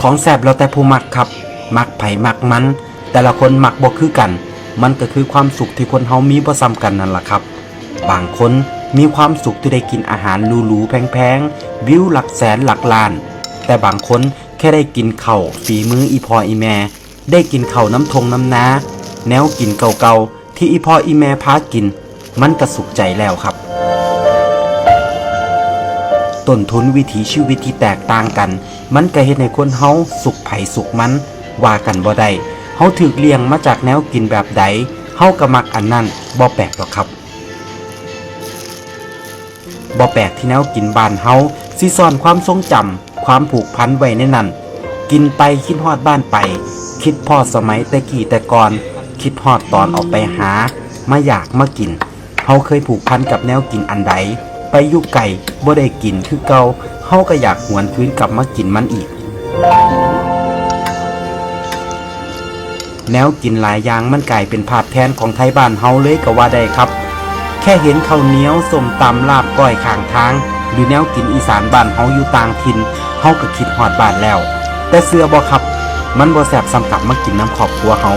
ຂອງແຊບແລ້ວແຕ່ຜູ້ມັກຄັບ, ມັກໃຜມັກມັນ, ແຕ່ລະຄົນມັກບໍ່ຄືກັນ, ມັນກໍຄືຄວາມສຸກທີ່ຄົນເຮົາມີບໍ່ສ່ຳກັນນັ້ນລະຄັບ. ບາງຄົນມີຄວາມສຸກທີ່ໄດ້ກິນອາຫານຫຼູໆແພງໆ, ວິວຫຼັກແສນຫຼັກລ້ານ, ແຕ່ບາງຄົນແຄ່ໄດ້ກິນເຂົ້າຝີມືອີ່ພໍ່ອີ່ແມ່, ໄດ້ກິນເຂົ້ານຳທົ່ງນຳນາ, ແນວກິນເກົ່າໆ ທີ່ອີ່ພໍ່ອີ່ແມ່ພາກິນ, ມັນກະສຸກໃຈແລ້ວຄັບ. ຕົ້ນທຶນວິຖີຊີວິດທີ່ແຕກຕ່າງກັນ, ມັນກະເຮັດໃຫ້ຄົນເຮົາສຸກໃຜສຸກມັນ, ວ່າກັນບໍ່ໄດ້. ເຮົາຖືກລ້ຽງມາຈາກແນວກິນແບບໃດ, ເຮົາກະມັກອັນນັ້ນ, ບໍ່ແປກດອກຄັບ. ບໍ່ແປກທີ່ແນວກິນບ້ານເຮົາຊິສ້ອນຄວາມຊົງຈຳ, ຄວາມຜູກພັນໄວ້ໃນນັ້ນ. ກິນໄປຄິດຮອດບ້ານໄປ, ຄິດພໍດສະໄໝແຕ່ກີ້ແຕ່ກ່ອນ, ຄິດຮອດຕອນອອກໄປຫາ, ມາຢາກມາກິນ. ເຮົາເຄີຍຜູກພັນກັບແນວກິນອັນໃດ, ໄປຢູ່ໄກບໍ່ໄດ້ກິນຄືເກົ່າ, ເຮົາກໍຢາກຫວນຄືນກັບມາກິນມັນອີກ. ແນວກິນຫຼາຍຢ່າງມັນກາຍເປັນພາບແທນຂອງໄທບ້ານເຮົາເລີຍກໍວ່າໄດ້ຄັບ. ແຄ່ເຫັນເຂົ້າໜຽວ, ສົ້ມຕຳ, ລາບ, ກ້ອຍຂ້າງທາງ ຫຼື ແນວກິນອີສານບ້ານເຮົາຢູ່ຕ່າງຖິ່ນ, ເຮົາກໍຄິດຮອດບ້ານແລ້ວ. ແຕ່ເຊື່ອບໍ່ຄັບ, ມັນບໍ່ແຊບສ່ຳກັບມາກິນນຳຄອບຄົວເຮົາ.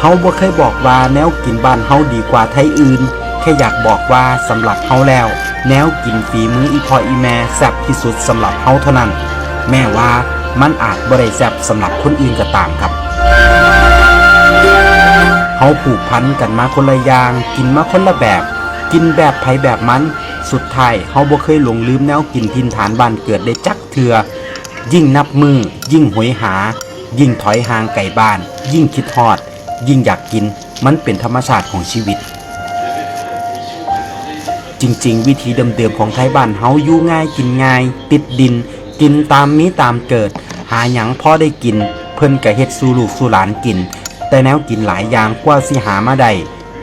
ເຮົາບໍ່ເຄີຍບອກວ່າແນວກິນບ້ານເຮົາດີກວ່າໄທອື່ນ, ແຄ່ຢາກບອກວ່າສຳລັບເຮົາແລ້ວ, ແນວກິນຝີມືອີ່ພໍ່ອີ່ແມ່ແຊບທີ່ສຸດສຳລັບເຮົາເທົ່ານັ້ນ, ແມ້ວ່າມັນອາດບໍ່ໄດ້ແຊບສຳລັບຄົນອື່ນກໍຕາມຄັບ. ເຮົາຜູກພັນກັນມາຄົນລະຢ່າງ, ກິນມາຄົນລະແບບ, ກິນແບບໃຜແບບມັນ, ສຸດທ້າຍເຮົາບໍ່ເຄີຍຫຼົງລືມແນວກິນຖິ່ນຖານບ້ານເກີດໄດ້ຈັກເທື່ອ. ຍິ່ງນັບມື້, ຍິ່ງໂຫຍຫາ, ຍິ່ງຖອຍຫ່າງໄກບ້ານ, ຍິ່ງຄິດຮອດ, ຍິ່ງຢາກກິນ, ມັນເປັນທຳມະຊາດຂອງຊີວິດ. ຈິງໆ ວິຖີເດີມໆຂອງໄທບ້ານເຮົາ ຢູ່ງ່າຍກິນງ່າຍ, ຕິດດິນ, ກິນຕາມມີຕາມເກີດ, ຫາຫຍັງພໍໄດ້ກິນ, ເພິ່ນກະເຮັດສູ່ລູກສູ່ຫຼານກິນ. ແຕ່ແນວກິນຫຼາຍຢ່າງ ກວ່າຊິຫາມາໄດ້,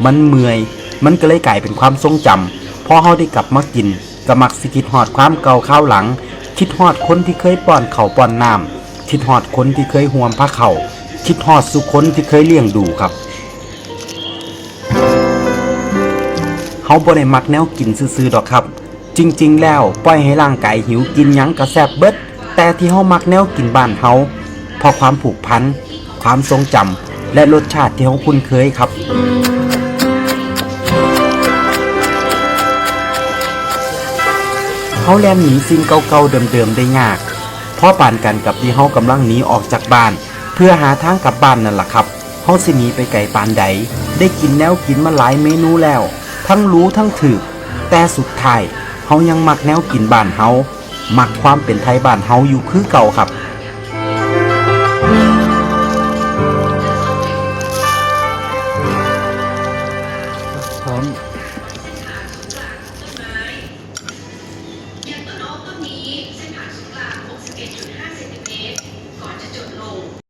ມັນເມື່ອຍ, ມັນກະເລີຍກາຍເປັນຄວາມຊົງຈຳ. ພໍເຮົາໄດ້ກັບມາກິນ, ກະມັກຊິຄິດຮອດຄວາມເກົ່າຄາວຫຼັງ, ຄິດຮອດຄົນທີ່ເຄີຍປ້ອນເຂົ້າປ້ອນນ້ຳ, ຄິດຮອດຄົນທີ່ເຄີຍຮ່ວມພາເຂົ້າ, ຄິດຮອດສູ່ຄົນທີ່ເຄີຍລ້ຽງດູຄັບ. ເຮົາບໍ່ໄດ້ມັກແນວກິນຊື່ໆດອກຄັບ. ຈິງໆແລ້ວ ປ່ອຍໃຫ້ຮ່າງກາຍຫິວ ກິນຫຍັງກະແຊບເບິດ, ແຕ່ທີ່ເຮົາມັກແນວກິນບ້ານເຮົາ ເພາະຄວາມຜູກພັນ, ຄວາມຊົງຈຳ ແລະ ລົດຊາດທີ່ເຮົາຄຸ້ນເຄີຍຄັບ. ເຮົາແລ່ນໜີສິ່ງເກົ່າໆເດີມໆໄດ້ຍາກ, ພໍປານກັນກັບທີ່ເຮົາກຳລັງໜີອອກຈາກບ້ານ ເພື່ອຫາທາງກັບບ້ານນັ້ນລະຄັບ. ເຮົາຊິໜີໄປໄກປານໃດ? ໄດ້ກິນແນວກິນມາຫຼາຍເມນູແລ້ວ, ທັງຫຼູທັງຖືກ, ແຕ່ສຸດທ້າຍເຮົາຍັງມັກແນວກິນບ້ານເຮົາ, ມັກຄວາມເປັນໄທບ້ານເຮົາຢູ່ຄືເກົ່າຄັບ. ຍັງຕົ້ນໂອກຕົ້ນນີ້ ເສັ້ນຜ່າສູນກາງ ຫົກສິບເອັດຈຸດຫ້າ ເຊັນຕີເມດ ກ່ອນຈະຈົບລົງ.